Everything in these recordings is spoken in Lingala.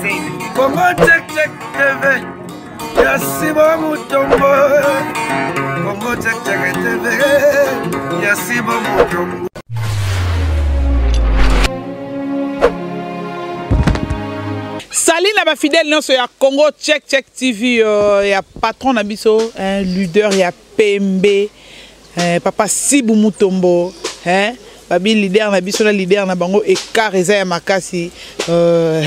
Congo Check Check TV ya Sibo Mutombo. Congo Check Check TV ya Sibo Mutombo. Sali na ba fidèle nyonso ya Congo Check Check TV euh, ya patron na biso un leader ya pembe eh, papa Sibu Mutombo hein babi leader na biso na leader na bango écart eza ya makasi euh,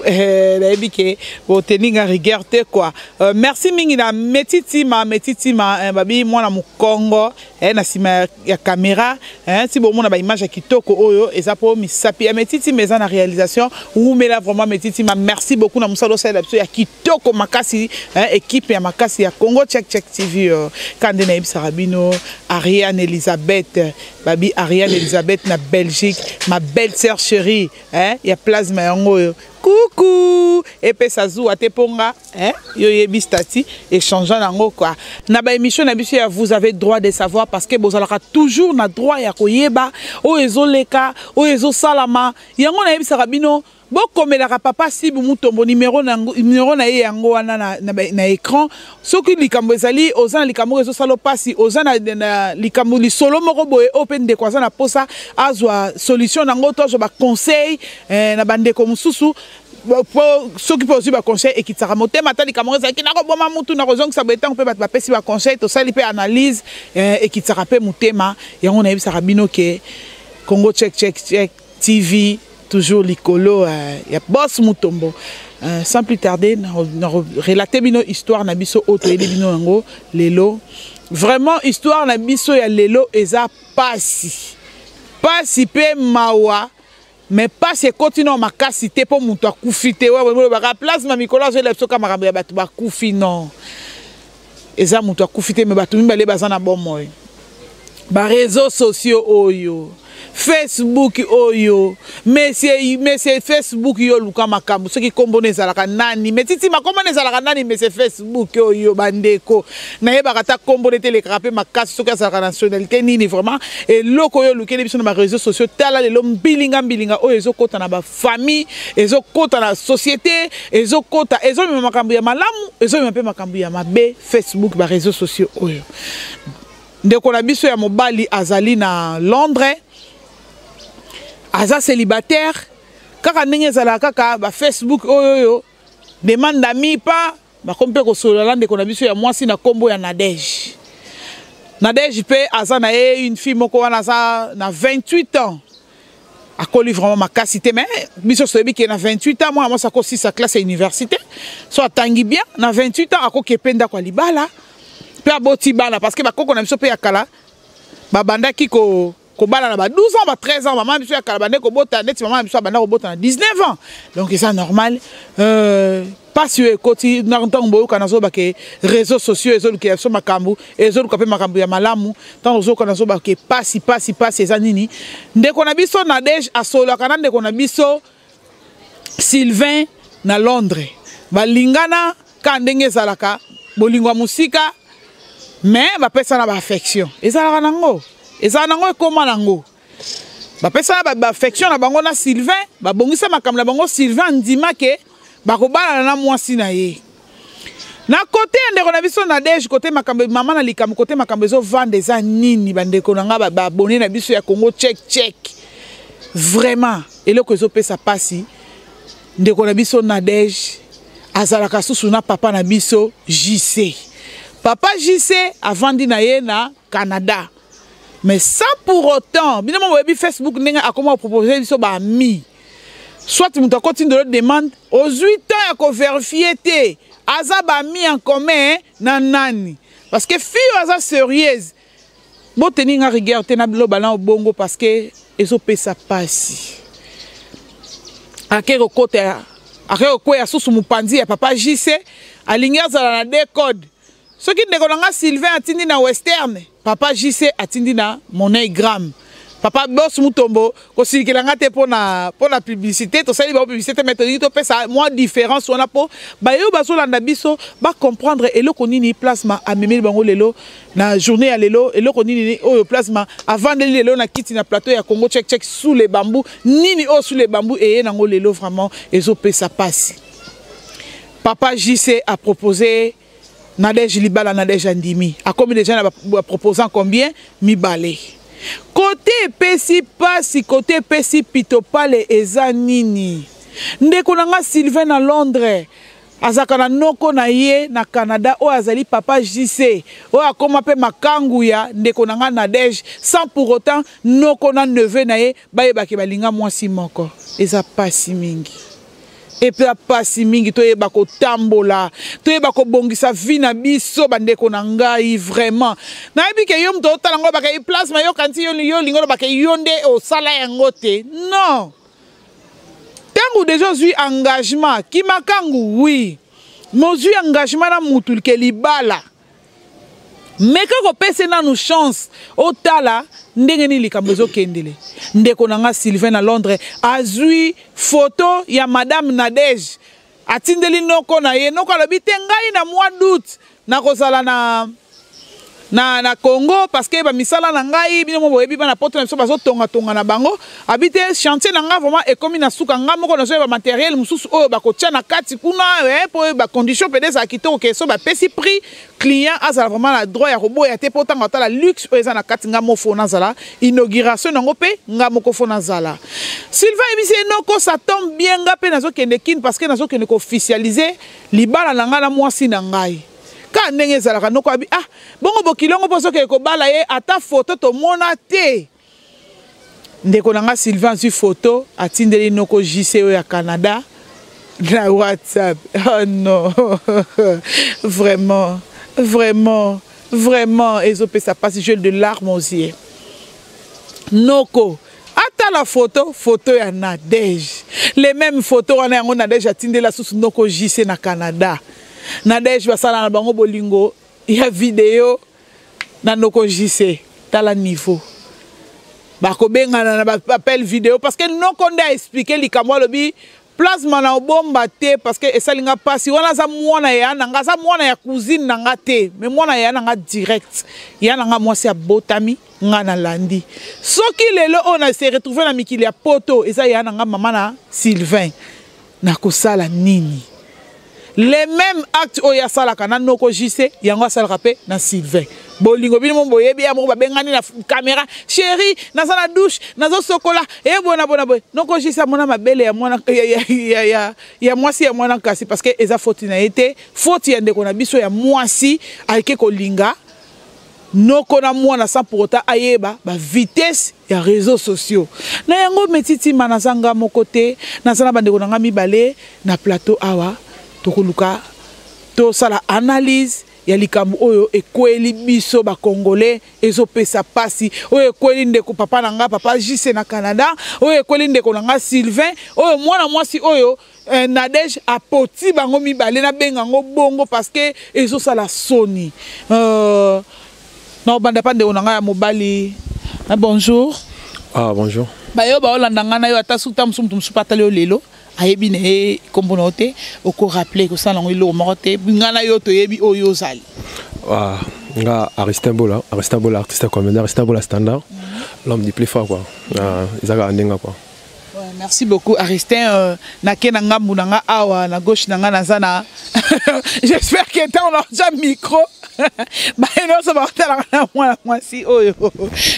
eh, nayebi ke boteni nga rigueur te quoi euh, merci mingi na meti tima meti tima eh, babi mwana mokongo eh, na nsima ya caméra eh, ti bomona baimage ya kitoko oyo eza mpo misapi ya meti tima eza na réalisation wumela vraiment meti tima merci beaucoup na mosala osalela biso ya kitoko kitoko makasi hein, équipe ya makasi ya Congo Check Check TV euh, kande na yebisaka bino Ariane Elisabeth babi Ariane Elisabeth na Belgique ma belle sœur chérie hein, ya plasma yango oyo coucou epesa zuwa te mpo nga hein, yo yebi statut échangeant yango quoi na ba émission na biso ya vous avez droit de savoir parce que bozalaka toujours na droit ya koyeba oyo ezoleka oyo ezosalama yango nayebisaka bino Bokomelaka papa Sibu Mutombo numero na numero na ye yango wana na, na, na écran. Soki likambo ezali oza na likambo moko ezosala pasi, oza na, na likambo lisolo moko boye oyo mpe ndeko aza na posa azwa solution nango to azwa ba conseil eh, na bandeko mosusu po soki mpe ozwi baconseil ekitisaka motema ata likambo yango ezalaki nakoboma mutu nakozongisa boye ntango mpe bato bapesi baconseil tosali mpe analyse eh, ekitisaka mpe motema yango nayebisaka bino ke Congo check check check TV toujours likolo euh, ya boss Mutombo euh, sans plus tarder na, na relater bino histoire na biso oyo toyebi bino yango lelo vraiment histoire na biso ya lelo eza pasi pasi pe mawa mais pasi ekoti nao makasi te mpo moto akufi te olobaka plasma mikolo azoyela biso ka makambo ya bato bakufi non eza moto akufi te me bato mibale baza na bomoi ba réseaux sociaux oyo facebook oyo monsieur monsieur facebook yo luka makambo soki nkombo na ezalaka nani me titi makombo na ezalaka nani monsieur facebook oyo bandeko nayebaka ata nkombo na ete elekaka mpe makasi soki azalaka nationalité nini vraiment eloko oyo olukeli biso na ba réseaux sociaux tala lelo mbilinga mbilinga oyo ezokota na ba famille ezokota na société ezokota ezomema makambo ya malamu ezomema mpe makambo ya mabe facebook ba réseaux sociaux oyo ndeko na biso ya mobali azali na londres aza célibataire kaka ndenge ezalaka kaka ba facebook oyo oyo demande d'amis pa bakomi mpe kosolola na ndeko na biso ya mwasi na nkombo ya nadege nadege mpe aza na ye une fille moko wana aza na 28 ans akoli vraiment makasi te mais biso toyebi ke na 28 ans mwana mwasi akosisa classe ya université so atangi bien na 28 ans akoki mpe ndako ya libala mpe aboti bana parce que bakoko na biso mpe ya kala babandaki ko kobala na ba 12 ans ba 13 ans mama biso ya kala bande kobota neti mama biso abanda kobota na 19 ans donc eza normal euh, mpasi oyo ekoti na ntango boyoka nazoba ke réseaux sociaux ezolukela biso makambo ezoluka mpe makambo ya malamu ntango ozoyoka nazoba ke mpasi mpasi mpasi eza nini ndeko na biso nadege asololaka na ndeko na biso sylvain na londres balingana kaka ndenge ezalaka bolingo ya mosika mais bapesana baaffection ezalaka nango ezala nango ekoma nango bapesana baaffection na bango na sylvain babongisa makambo na bango sylvain andima ke bakobalana na mwasi na ye na kote ya ndeko na biso nadege kote makambo mama na likambo kote makambo ezovanda eza nini bandeko na nga baabone na biso ya congo check check vraiment eloko ezopesa mpasi ndeko na biso nadege azalaka susu na papa na biso jc papa jc avandi na ye na canada mais sans pour autant bino mo boyebi facebook ndenge akoma kopropose biso baami soit moto akotindelo demande ozwi temps ya koverifie te aza baami en commun na nani parce que fille oyo aza sérieuse boteni nga rigueur te na biloba na bongo parce que ezopesa pasi ake kokota ake kokweya susu mopanzi ya papa jc alingi azala na de code soki ndeko na nga sylvain atindi na western papa jc atindi na money gram Papa Boss Mutombo, kosilikela nga te pona pona publicité, tosali ba publicité mais tolingi topesa mwa différence wana po bayo bazolanda biso ba comprendre eloko nini Plasma amemeli bango lelo na journée ya lelo, eloko nini oyo Plasma avandeli lelo na kiti na plateau ya Congo Check Check sous les bambous, nini oyo sous les bambous eye nango lelo vraiment ezopesa pasi. Papa JC a proposé Nadège libala, Nadège andimi. Akomi déjà na ba proposant combien? Mibale. Côté epesi pasi, côté epesi pitopale eza nini? Ndeko na nga Sylvain na Londres azalaka na noko na ye na Canada oyo azali papa JC oyo akoma pe makangu ya ndeko na nga Nadège sans pour autant noko na neveu na ye bayebake balinga mwasi moko. Eza pasi mingi. Epela pasi mingi, toyeba kotambola, toyeba kobongisa vie na biso bandeko na ngai vraiment. Nayebi ke yo moto otala ngo baka plasma yo kanti yo yo lingo baka yo nde osala yango te. Non. Tango déjà ozwi engagement, kimakangu oui. Mais ozwi engagement na mutu ke libala. Meka kopesa nanu chance otala ndenge nini likambo ezokendele. Ndeko na nga Sylvain na Londres azwi photo ya madame Nadège atindeli noko na ye. Noko alobi te ngai na mois d'août nakozala na Congo parce que ba misala na ngai bino mo boyebi bana poto na biso bazotonga tonga na bango. Abi te chantier na nga vraiment ekomi na suka nga moko nazoyeba matériel mosusu oyo bakotia na kati kuna, po ba condition peut-être ezala kitoko ke so bapesi prix client azala vraiment na droit ya koboya te po ntango atala luxe oyo eza na kati nga moko fo nazala inauguration nango pe nga moko fo nazala. Sylvain ayebisi ye noko ça tombe bien nga pe nazokende Kin parce que nazokende ko officialiser libala na nga na mwasi na ngai. Ka ndenge ezalaka noko abi ah bongo bokilongo mpo ozokende kobala ye ata photo tomona te. Ndeko na nga Sylvain azwi photo atindeli noko JC oyo ya Canada na WhatsApp. Oh non. Vraiment, vraiment, vraiment ezopesa pasi, j'ai de larmes aux yeux. Noko ata la photo, photo ya Nadège. Les mêmes photos wana yango Nadège atindela susu noko JC na Canada. Nadège basala na bango bolingo ya vidéo na noko JC tala niveau. Bakobengana na ba appel vidéo parce que noko nde a expliquer likambo alobi Plasma na obomba te parce que esali nga pasi wana aza mwana ya na nga, aza mwana ya cousine na nga te mais mwana ya na nga direct ya na nga mwasi abotami nga na landi. Soki lelo oyo na se retrouver na mikili ya poto eza ya na nga mama na Sylvain na kosala nini? Les mêmes actes oyo asalaka na noko JC yango asalaka pe na Sylvain. Bolingo bino mo boyebi ya moko babengani na caméra chérie naza na douche nazo sokola e bona bona boye noko JC amona mabele ya mwana ya, ya, ya, ya, ya mwasi ya mwana kasi parce que eza faute na ye te, faute ya ndeko na biso ya mwasi ayeke kolinga noko na mwana sans pour autant ayeba ba vitesse ya réseaux sociaux. Na yango metitima naza nga moko te, naza na bandeko na nga mibale na plateau awa tokoluka tosala analyse ya likambo oyo ekweli biso ba Congolais ezopesa pasi, oyo ekweli ndeko papa na nga papa JC na Canada, oyo ekweli ndeko na nga Sylvain, oyo mwana mwasi oyo Nadège apoti bango mibale na benga ngo bongo parce que ezosala soni. Na obanda pa ndeko na nga ya mobali. Ah, bonjour. Ah, bonjour. Ba yo ba olanda nga na yo ata suta musu mutu musu patali yo lelo. Ayebi na ye kombo na yo te, oko rappeler ko sala ngo eloko moko te. Nga na yo toyebi oyo ozali. Ah, nga Aristin Bola, Aristin Bola artiste comédien, Aristin Bola standard. L'homme du plus fort quoi. Ah, ezaka ndenga quoi. Ouais, merci beaucoup Aristin. Nake na ngambu na nga awa na gauche na nga naza na j'espère que tant on a déjà micro. Ba non ça va tala na mwana mwasi oyo.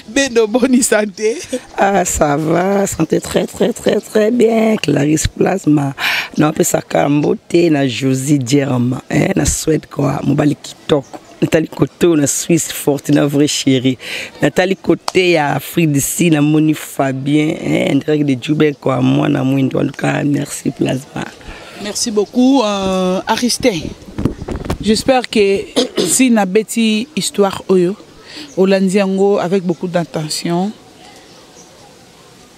Bendo boni santé. Ah ça va, santé très très très très bien. Clarisse Plasma. Na pesa kambote na Josie Dierma, hein, na Suède quoi, mobali kitoko. Nathalie Koto na Suisse Fortuna vrai chéri. Nathalie Koté ya Afrique d'ici na Moni Fabien, hein, en direct de Djoubel quoi, moi na Mwindo en tout cas merci Plasma. Merci beaucoup Aristin. J'espère que si na beti histoire oyo olandi yango avec beaucoup d'attention,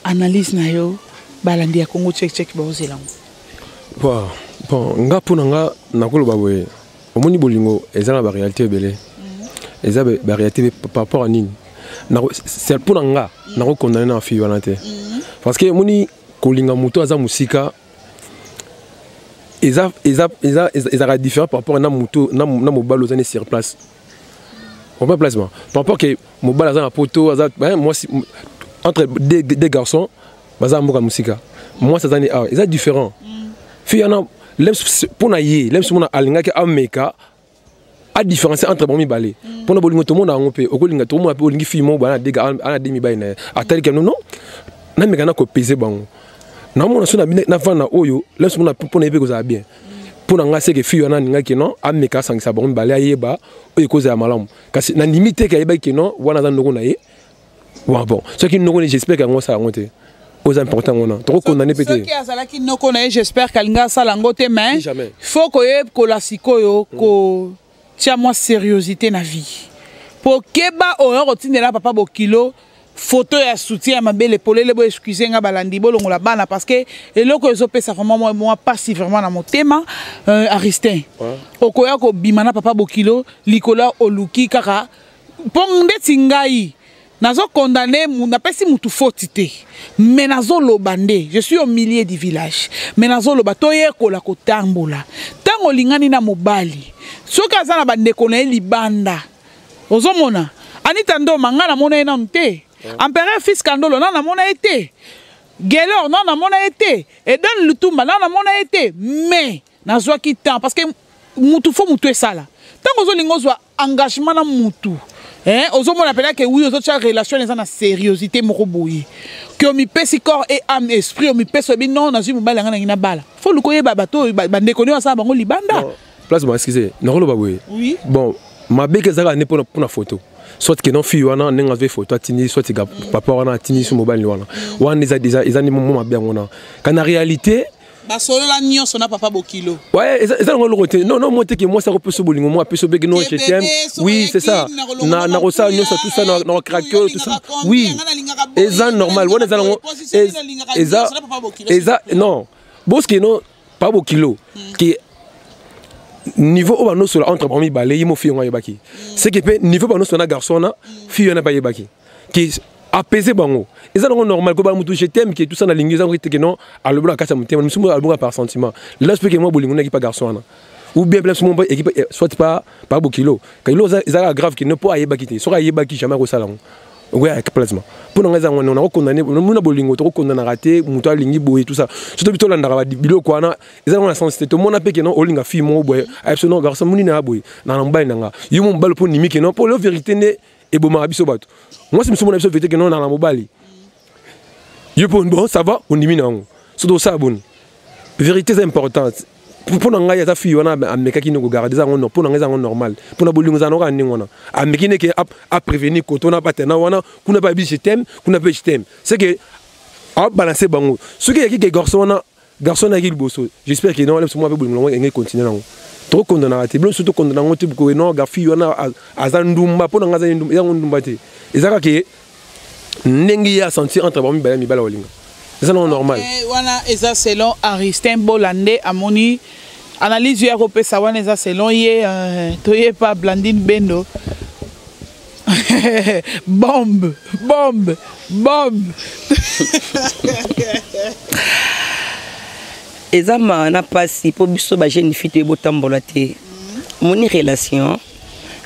analyse na yo balandi ya Congo Check Check baozelango. Wow. Bon, nga pona nga nakoloba boye. Omoni bolingo eza na ba réalité ebele. Eza ba réalité par rapport à nini? C'est mpo na nga nakokondane na fille wana te, parce que omoni kolinga moto aza mosika eza eza eza ezalaka différent par rapport na moto na mobali oza ne sur place. On peut placement par rapport que mobali aza na poto, aza mwasi, entre deux garçons baza mboka mosika, mwasi aza ni awa, eza différent. Fille wana, mpo na ye, lemso mona alingaki ameka adifférencier entre bango mibale. Mpona bolingo tomona yango mpe okolinga, tomona mpe olingi fille moko boye, ana de mibali na ye, ataliki no non, nameka na kopese bango, naomona so navanda oyo lemso mona mpona ye mpe kozala bien. Mpo na ngai, seke fille wana alingaki non, ameka asangisa bango mibale, ayeba oyo ekozala malamu. Kasi nandimi te ke ayebaki ke non, wana aza ndoko na ye. Wa bon, soki noko ne, j'espère ke yango osala yango te. Oza important wana, tokokondane mpe te. Soki azalaki noko na ye, j'espère kalinga asala yango te. Mais faut koyekola sikoyo kotia mwa sérieuxité na vie, po keba oyo kotindela papa bokilo photo ya soutien ya mabele polele. Bo excuse nga, balandi, bolongola bana, parce que eloko ezopesa vraiment mwa pasi vraiment na motema. Aristin, okoya kobima na papa bokilo likolo oluki kaka mpo ndeti ngai nazokondane, napesi mutu foti te, mais nazoloba nde je suis au milieu du village. Mais nazoloba toyekola kotambola. Ntango olingani na mobali, soki aza na bandeko na ye libanda, ozomona Anita Ndoma, ngai namona ye nanu te. Empereur Fils Kandolo, nanu namona ye te. Gelor, nanu namona ye te. Eden Lutumba, nanu namona ye te. Mais nazwaki temps, parce que mutu fo mutu esala. Ntango ozolinga ozwa engagement na mutu, eh, ozomona mpenza ke oui, ozotia relation eza na sérieuxité moko boye, ke omipesi corps et âme, esprit, omipesi, oyebi non, nazwi mobali yanga nangi na bala. Fo luka oyeba bato oyo bandeko nio asala bango libanda. Place, bon, excusez, nakoloba boye. Oui. Bon, mabe ezalaka nde mpona photo, soit ke non, fille wana ndenge azwi photo atindi, soit papa wana atindi so mobali wana, wana eza nde mo mabe yango wana. Ka na réalité Basolola nyonso na papa bokilo. Ouais, eza nango eloko te. Non non, moi te ke mwasi akopesa bolingo, mo apesa obeki non, je t'aime, oui, c'est ça, na nakosala nyonso, tout ça, na nakokrake, tout ça, oui, eza normal wana, eza nango eza non boske non papa bokilo ke niveau oyo banosola entre bango mibale, ye mo fille yango ayebaki, c'est que mpe niveau banosola na garçon wana, fille wana mpe ayebaki ke apaiser bango. Eza nango normal koba mutu je t'aime, ke tout ça, nalingi, eza te ke non, alobi na kati ya motema mosusu, alobaka par sentiment. Là je peux ke moi bolingo naki pa garçon wana, ou bien place mo équipe, soit pas bokilo kilo, eza grave ke ne po ayebaki te. Soki ayebaki, jamais akosala yango. Ouais, placement mpo na ngai eza yango. Nakokondane muna bolingo, tokokondanaka te. Moto alingi boye, tout ça, surtout bi tolandaka biloko wana, eza nango na sens te. Tomona mpe ke non, olinga fille moko boye, ayebi so non, garçon moni na ya boye na mobali na nga, yo mo mobali mpo ndimi ke non, mpo leo vérité nde ebomaka biso bato. Mwasi mosusu mona biso vérité ke non, na mobali yo mpo bon, ça va, ondimi na yango. Soki osala boni, vérité eza importante. Mpo na ngai, aza fille wana amekaki nde kogarde, eza yango. Mpo na ngai, eza yango normal. Mpo na bolingo, eza nango kaka ndenge wana. Ameki ndeke aprévenir koto wana, batena wana kuna mpe abi je t'aime, kuna mpe je t'aime, c'est que abalance bango. Soki eyaki ke garçon wana, garçon ayaki liboso, j'espère que non, biso mwa mpe bolingo yango enge continue nango. Tokokondanaka te, bilo mosusu tokondana yango te. Bokoye non, fille wana aza ndumba. Mpo na ngai, aza yango ndumba te, eza kaka ke ndenge ye asentir entre bango mibale, mibale olinga, eza nango normal. Wana eza selon Aristin Bola nde amoni analyse ya kopesa wana, eza selon ye. Toyepa Blandine Bendo, bombe, bombe, bombe. Eza mawa na mpasi mpo biso bajeune fille toye botambola te. Omoni relation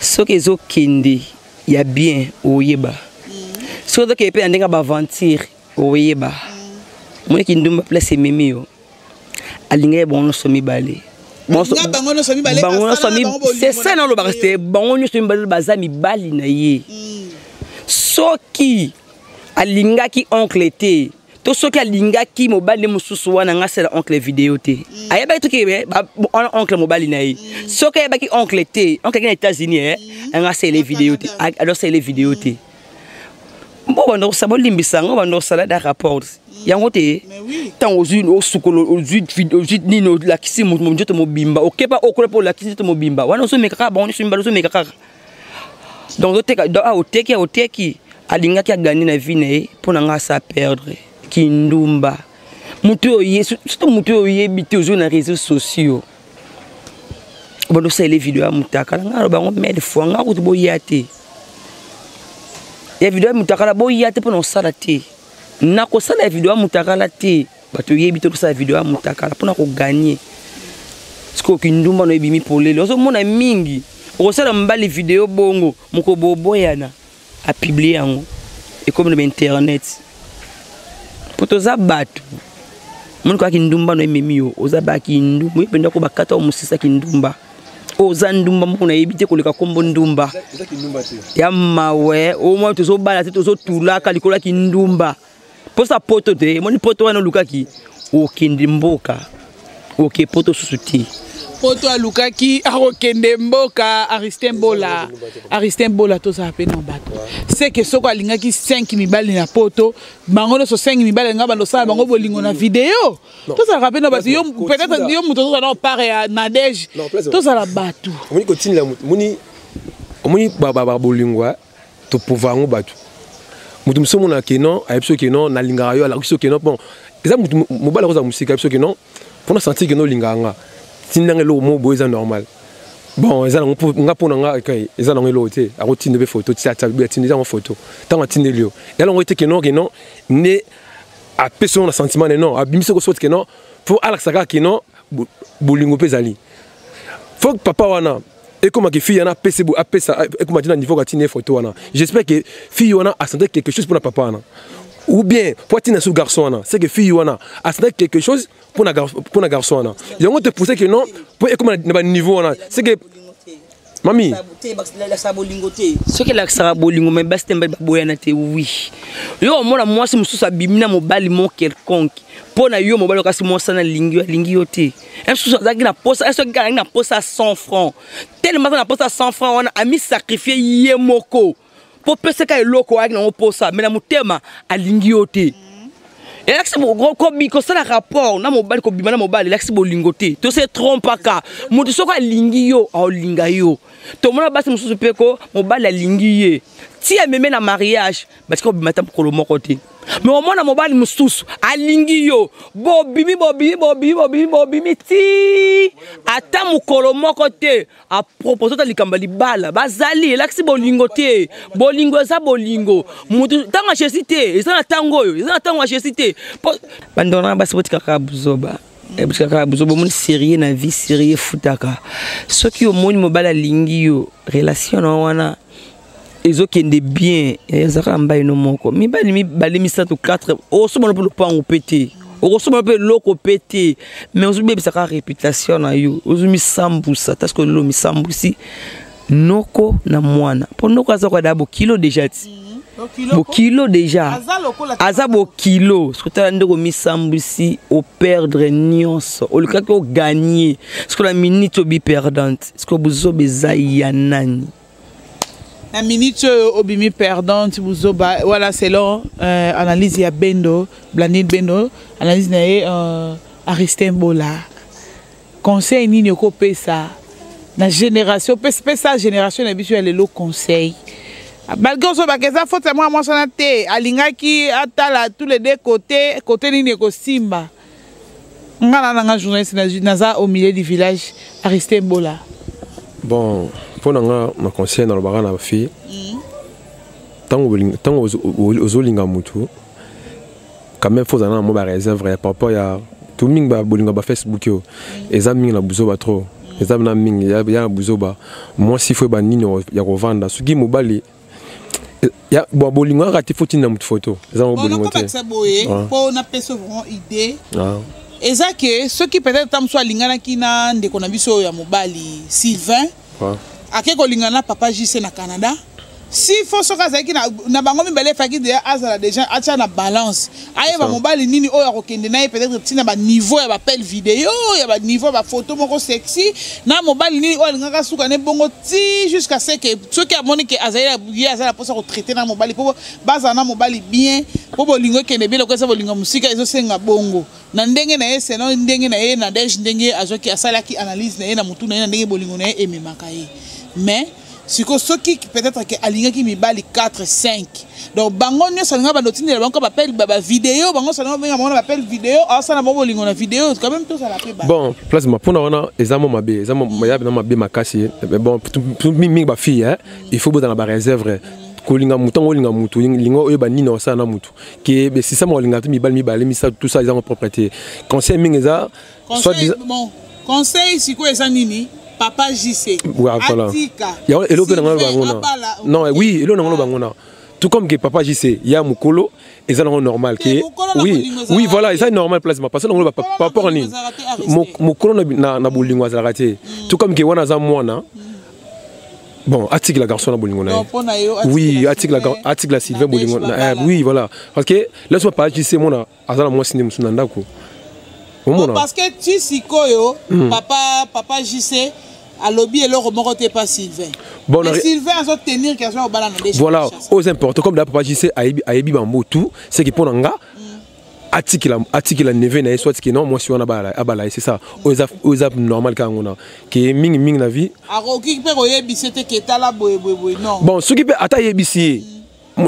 soki ezokende ya bien, oyeba. Soki ozokende mpe na ndenge ya baaventure, oyeba. Moniki ndumba place ememi yo, alinga ye bango nyonso mibale. Bango nyonso mibale. Bango nyonso, c'est ça nalobaka te, bango nyonso mibale baza mibali na ye. Soki alingaki oncle te, to soki alingaki mobali nde mosusu wana, nga asala oncle video te. Ayebaki toki wana oncle mobali na ye. Soki ayebaki oncle te, oncle aki na États-Unis, anga asala video te, adosala video te. Mpo banda kosala, bolimbisa yango, banda kosala da rapport yango te. Ntango ozwi osukolo, ozwi nini, olakisi moto nzoto mobimba, okepa okola mpo olakisi nzoto mobimba wana, ozomeka kaka bango nyonso mibale, ozomeka kaka. Donc ozoteka oteki, oteki. Alingaki aganye na vie na ye, mpo na nga asa perdre kindumba. Motu oyo, surtout motu oyo oyebi te, ozwi na réseaux sociaux, bando osalele video ya motakala. Nga aloba yango mille fois, nga kutu boya te. Ya video ya mutakala boya te mpona kosala te. Nakosala ya video ya mutakala te. Bato yebi te kosala video ya mutakala mpona koganye. Sikoyo kindumba no ebimi polele. Ozomona mingi. Okosala mobali video bongo, moko boboyana apublie yango. Ekomi na ba internet. Po toza bato. Moni kaka kindumba no ememi yo, oza ba kindumba, yo mpenza ko bakata yo mosisa kindumba. Oza ndumba moko nayebi te koleka kombo ndumba. Ya mawe, omoi tozobala te tozotulaka likolo ya kindumba. Posa poto te, moni poto wana olukaki okende mboka, oke poto susu te. Poto alukaki akokende mboka. Aristin Bola, Aristin Bola, tozala mpe na bato seke soko alingaki 5 mibali na poto, bango nyonso 5 mibali alinga bando osala bango bolingo na video. Tozalaka mpe na bato, yo peut-être yo moto ozala na part ya Nadege, tozala bato. Omoni kotindela moto, omoni omoni bolingo topova yango bato. Moto mosusu omona ke non, ayebi soki non nalingaka yo, alakisi soki non. Bon, eza moto mobali akozala mosika, ayebi soki non mpona sentir ke non olingaka nga, tindanga eloko moko boye, eza normal. Bon, eza nango nga mpo na nga eza nango eloko te. Akotinda mpe photo, atinda eza yango photo. Ntango atindeli yo, ya nango ete ke non, ke non nde apesi yo na sentiment ne non, abimisi ko sorte ke non, fo alakisa kaka ke non bolingo mpe ezali. Fo papa wana ekomaki fille wana apesi apesa ekoma ti na niveau katini ye photo wana. J'espère que fille wana asante quelque chose mpona papa wana, ou bien po atina su garçon wana, c'est que fille wana asante quelque chose mpona garçon wana. Yango te pousse que non, po ekoma na baniveau wana, c'est que mami soki elakisaka bolingo, me basi te mibali baboyana te. Wi, yo omona mwasi mosusu abimi na mobali mo quelconque mpo na yo mobali, kasi mwasi wana alingi yo, alingi yo te. Mosusu azalaki na posa, soki azalaki na posa ya 100 francs, tellement aza na posa ya 100 francs wana, amisacrifie ye moko mpo pesaka eloko ayaki nango posa, me na motema alingi yo te. Elakisi kosala rapport na mobali, kobima na mobali elakisi bolingo te. Tose trompaka. Moto soki alingi yo, aolinga yo. Tomona basi mosusu mpe ko mobali alingi ye ti ameme na mariage, batika kobima ata mokolo moko te. Me omona mobali mosusu alingi yo, bobimi bobimi bobimi bobimi bobimi ti ata mokolo moko te apropose ata likambo ya libala. Bazali elakisi bolingo te. Bolingo eza bolingo. Motu ntango ya Jésus te, eza na ntango oyo, eza na ntango ya Jésus te. Bandeko na basi, botikaka buzoba, botikaka buzoba. Omoni sérieux na vie, sérieux efutaka. Soki omoni mobali alingi yo, relation na wana ezokende bien, ezalaka mbai no moko, mibali mibale, misato, 4, okosomba mpe lopango mpe te, okosomba mpe eloko mpe te, mais ozobebisaka réputation na yo, ozomisambusa. Taske lelo misambusi noko na mwana, mpo noko aza kwada bokilo déjà, ti bokilo déjà aza bokilo. Soki otala ndeko misambusi, operdre nyonso olukaki oganye. Soki na minute obi perdante, soki buzoba eza ya nani? Na minute oyo obimi perdante, buzoba voilà selon analyse ya Bendo Blandine Bendo, analyse na ye. Aristin Bola, conseil nini okopesa na génération, pesa génération na biso ya lelo conseil, malgré ozobaka eza faute ya mwana mwasi wana te, alingaki atala tous les deux côtés, côté nini ekosimba? Nga na nanga journaliste, naza au milieu du village. Aristin Bola. Bon, mpo na nga na conseil nalobaka na bafille, ntango ozolinga motu, quand même faut ozala na mwa baréserve ya par rapport ya to mingi. Bolingo ya bafacebook oyo eza mingi na buzoba trop, eza na mingi ya na buzoba. Mwasi fo yeba nini ya kovanda. Soki mobali ya bon, bolingo kaka te, fo tinda motu photo, eza nango bolingo te. Boye mpo napesa vraiment idée, eza ke soki peut-être ta mosusu alinganaki na ndeko na biso oyo ya mobali Sylvain, ake kolingana na papa JC na Canada, si fo soki azalaki na bango mibale, efaki deja azala déjà atya na balance, ayeba mobali nini oyo akokende na ye, peut-être ntina baniveau ya baappel vidéo, ya baniveau ya bafoto moko sexy, na mobali nini oyo alingaka suka ne bongo ti jusqu'à ce que soki amoni ke azali ye aza na mposa kotraite na mobali mpo bazala na mobali bien, mpo bolingo ekende bien. Lokola eza bolingo mosika, ezosenga bongo na ndenge na ye, selon ndenge na ye na dege, ndenge azwaki, asalaki analyse na ye na motu na ye, na ndenge bolingo na ye ememaka ye. Mais sikoyo soki peut-être ke alingaki mibali 4, 5, donc bango nyonso alingaka bando otindela bango baappel bavidéo, bango nyonso alinga benga bango na baappel vidéo, asala bango bolingo na vidéo, quand même tozala mpe. Bon, Plasma, mpona wana eza mo mabe, eza ya na mabe makasi. Bon, mingi bafille, il faut bozala na baréserve. Kolinga motu, ntango olinga motu, linga oyeba nini osala na motu, ke système olinga te mibali mibale, misato, tout ça ezango propre te. Conseil mingi eza soit bon, conseil sikoyo eza nini, papa JC? Ouais, voilà. Yango eloko mpe nango bango na non, oui, eloko nango bango na tout comme que papa JC ya mokolo, eza nango normal ke oui, voilà, eza normal place parce que nango par rapport à nini, mokolo na bolingo azalaka te, tout comme ke wana aza mwana. Bon, atikela garçon na bolingo na ye, oui, atikela, atikela Sylvain bolingo na, oui, voilà, parce que là so papa JC mona aza na mwasi nde mosusu na ndako. Omona, parce que ti sikoyo papa JC alobi eloko moko te pa Sylvain. Bon, mais Sylvain azotenir ke aza kobala na Voilà, aux important comme da papa JC ayebi bambo tout c'est que mpo na nga atikela neveu na ye, soit ke non, mwasi wana abala ye, c'est ça oyo eza normal kaka yango na ke mingi mingi na vie. Akoki mpe koyebisa te ke tala boye boye boye, non? Bon, soki mpe ata ayebisi ye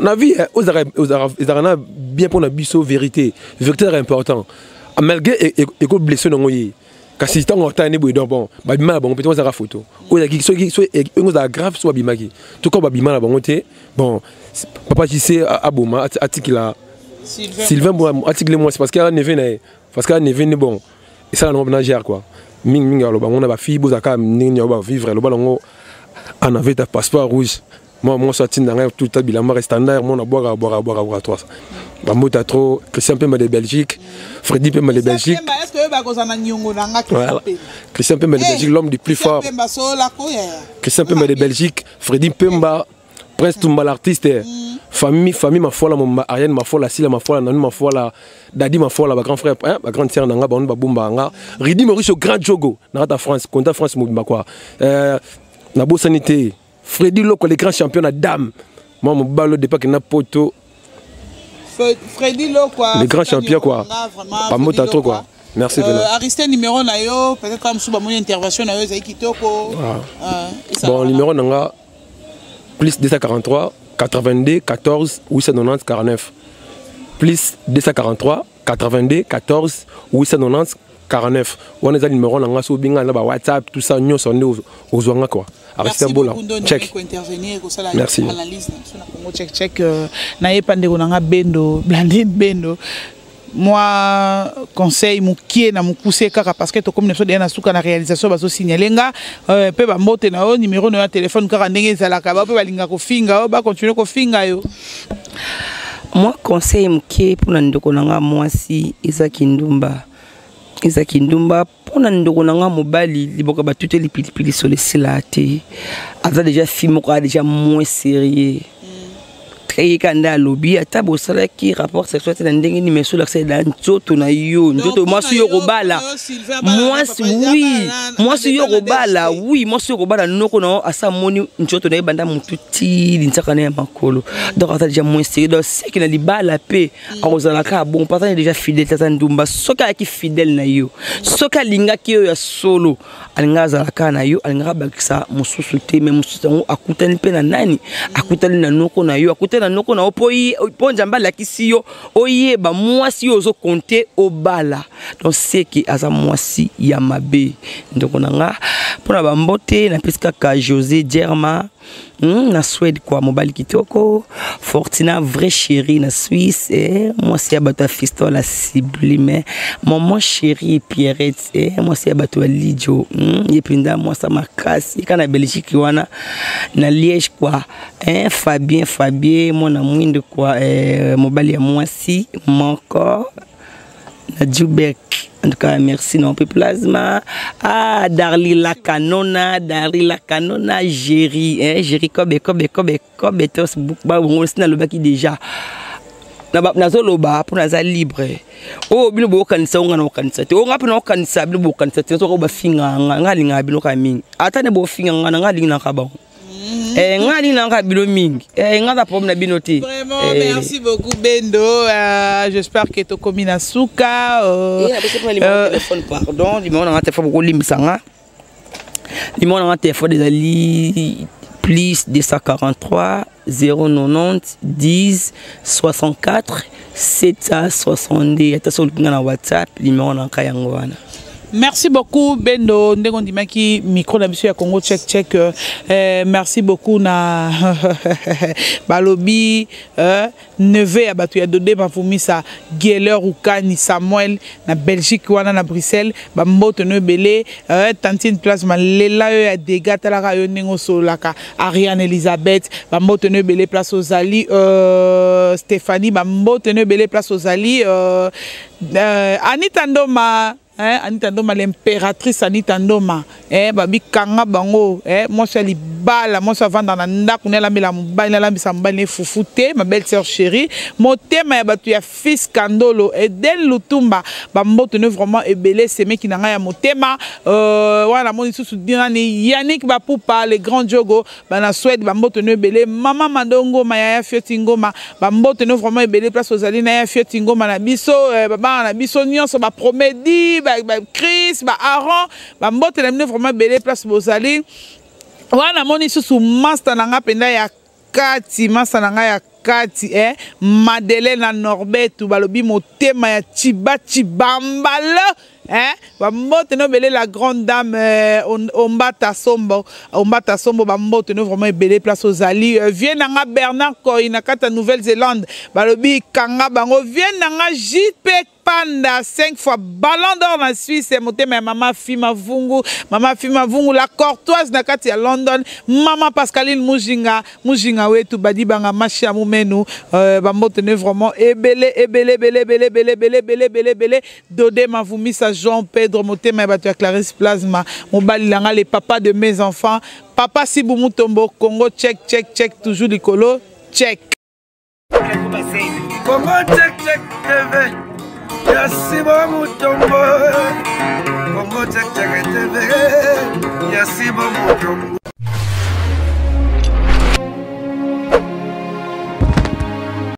na vie, ezalaka na bien mpo na biso. Vérité, vérité ezalaka important malgré ekoblesse nango ye, kasi ntango otala nde boye. Donc bon, babima na bango mpe ozalaka photo oyo ezalaki soki ezalaka grave so babimaki to kaka babima na bango te. Bon, papa JC aboma, atikila Sylvain, atikile mwasi parce que aza neveu na ye, parce que aza neveu nde. Bon, esala nango mpena gere quoi. Mingi mingi aloba ngo na bafille, bozalaka ndenge nini bavivre, aloba nango en avait ta passeport rouge. Moi mwasi atinda ngai tuta bilamba standard, mona bwaka bwaka bwaka bwaka trois bambota trop. Christian Pemba de Belgique, Freddy Pemba de Belgique. Voilà. Christian Pemba de Belgique, l'homme du plus fort. Christian Pemba de Belgique, Freddy Pemba, Prince Tumba l'artiste, famille, famille Mafola, Momba, Ariane Mafola, Sila Mafola, Nanu Mafola, Dadi Mafola, ba grand frère, hein, ba grande sœur nanga, ba ba nga. Ridi Mauricio Grand Jogo, na France, Konta France mobimba quoi. Na bosanité, Freddy Loko le grand champion na dame. Moi mon balo depuis que na poto. Freddy Loko. Le grand champion quoi. Pas mot trop quoi. Merci. Aristide, numéro na yo, peut-être comme sous ba intervention na yo ezali kitoko. Bon, numéro nanga plus 243 82 14 890 49, plus 243 82 14 890 49, wana eza numéro na nga. So obenga na ba WhatsApp, tout ça nyonso nde ozwanga quoi. Aristide Bola check. Merci. Analyse na Congo Check Check nayeba ndeko na nga Bendo Blandine Bendo, mwa conseil mokie na mokuse kaka parce que tokomi na biso deya na suka na réalisation, bazosignale nga mpe bambote na yo, numéro na yo ya telefone kaka ndenge ezalaka, bao mpe balingaka kofinga yo, bacontinue kofinga yo. Mwa conseil moke mpona ndeko na nga mwasi: eza kindumba, eza kindumba. Mpona ndeko na nga mobali, liboka batuteli pilipili solo esila te. Aza déjà fille moko aza déjà moins sérieux ye nde alobi ata bosalaki rapport sexuel te na ndenge nini, mais solakisa na nzoto na yo, nzoto mwasi yo kobala mwasi, oui, mwasi yo kobala, oui, mwasi yo kobala noko na yo asa moni nzoto na ye banda motu ti linzaka na ya makolo. Donc aza déjà moins sérieux, donc seki na libala mpe akozala kaka bon parce que déjà fidèle te, aza ndumba. Soki ayaki fidèle na yo, soki alingaki yo ya solo, alingaka azala kaka na yo, alingaka abakisa mosusu te. Mais mosusu yango akutani mpe na nani? Akutani na noko na yo, akutani na noko na yo mpo Nzambe alakisi yo oyeba mwasi oyo ozokonte obala. Donc seki aza mwasi ya mabe. Ndeko na nga, mpona bambote napesi kaka José Dierma na Suède quoi, mobali kitoko, Fortina vrai chéri na Suisse, mwasi ya bato ya Fiston la sublime, maman chéri Pierrette, mwasi ya bato ya Lidio, ye mpenza mwasi ya makasi kaka na Belgique wana na Liège quoi, Fabien, Fabien mwana mwindo quoi, mobali ya mwasi moko na Jubek. En tout cas, merci non plasma. Ah, Darli la Canona, Darli la Canona, Jerry, hein, Jerry Kobe, Kobe, Kobe, Kobe, tos ba bon na lobaki déjà. Na nazoloba mpo naza libre. Oyo bino boyokanisa, onga na okanisa te, onga mpe na okanisa, bino bokanisa te. Soki bafinga nga, nga alingaka bino kaka mingi. Ata nde bofinga nga na nga alingaka bango, nga alingaka bino mingi, nga aza problème na bino te. Vraiment, merci beaucoup Bendo. J'espère que tokomi na suka. Téléphone, pardon, numéro na nga téléphone, bokolimbisa nga, numéro na nga téléphone ezali plus 243 090 10 64 762. Ata so olinga na WhatsApp, numéro na ngai yango wana. Merci beaucoup Bendo ndenge ondimaki micro na biso ya Congo check check. Merci beaucoup na balobi neveu ya bato ya Dode Mavumisa Geller Ukani Samuel na Belgique wana na Bruxelles ba mbote no ebele tantine Plasma lela yo ya dégâts talaka yo ndenge osololaka Ariane Elizabeth ba mbote no ebele place ozali Stéphanie ba mbote no ebele place ozali Anita Ndoma hein, Anita Ndoma l'impératrice Anita Ndoma eh, babi kanga bango eh, mwasi ya libala mwasi avanda na ndako ne alambela mobali alambisa mobali ne fufu te ma belle sœur chérie motema ya bato ya fils Kandolo Eden Lutumba bamboto ne vraiment ebele semeki na ngai ya motema wana namoni lisusu nani Yannick Bapupa le grand Diogo bana Suède bamboto ne ebele mama Madongo mayaya Fioti Ngoma bambote no vraiment ebele place ozali na ya Fioti Ngoma na biso babana na biso nyonso ba Promedi ba Chris ba Aaron bambote na bino vraiment ebele place bozali wana namoni susu master na nga mpenza ya kati master na nga ya kati Madeleine na Norberto balobi motema ya Chiba Chibambala bambote no ebele la grande dame Ombata Sombo Ombata Sombo bambote no vraiment ebele place ozali vie nanga Bernard Koy na kati ya Nouvelle-Zélande balobi kanga bango vie nanga JP Panda 5 fois ballon d'or na Suisse motema ya mama Fima Vungu mama Fima Vungu la courtoise na kati ya London mama Pascaline Mujinga Mujinga wetu badibanga mashi mumenu bambote ne vraiment ebele ebele ebele ebele ebele ebele ebele ebele ebele Dode Mavumisa Jean Pedro motema ya bato ya Clarisse Plasma mobali langa le papa de mes enfants papa Sibu Mutombo Congo check check check toujours likolo check. Congo check check TV ya Sibo Mutombo Congo check check TV ya Sibo Mutombo.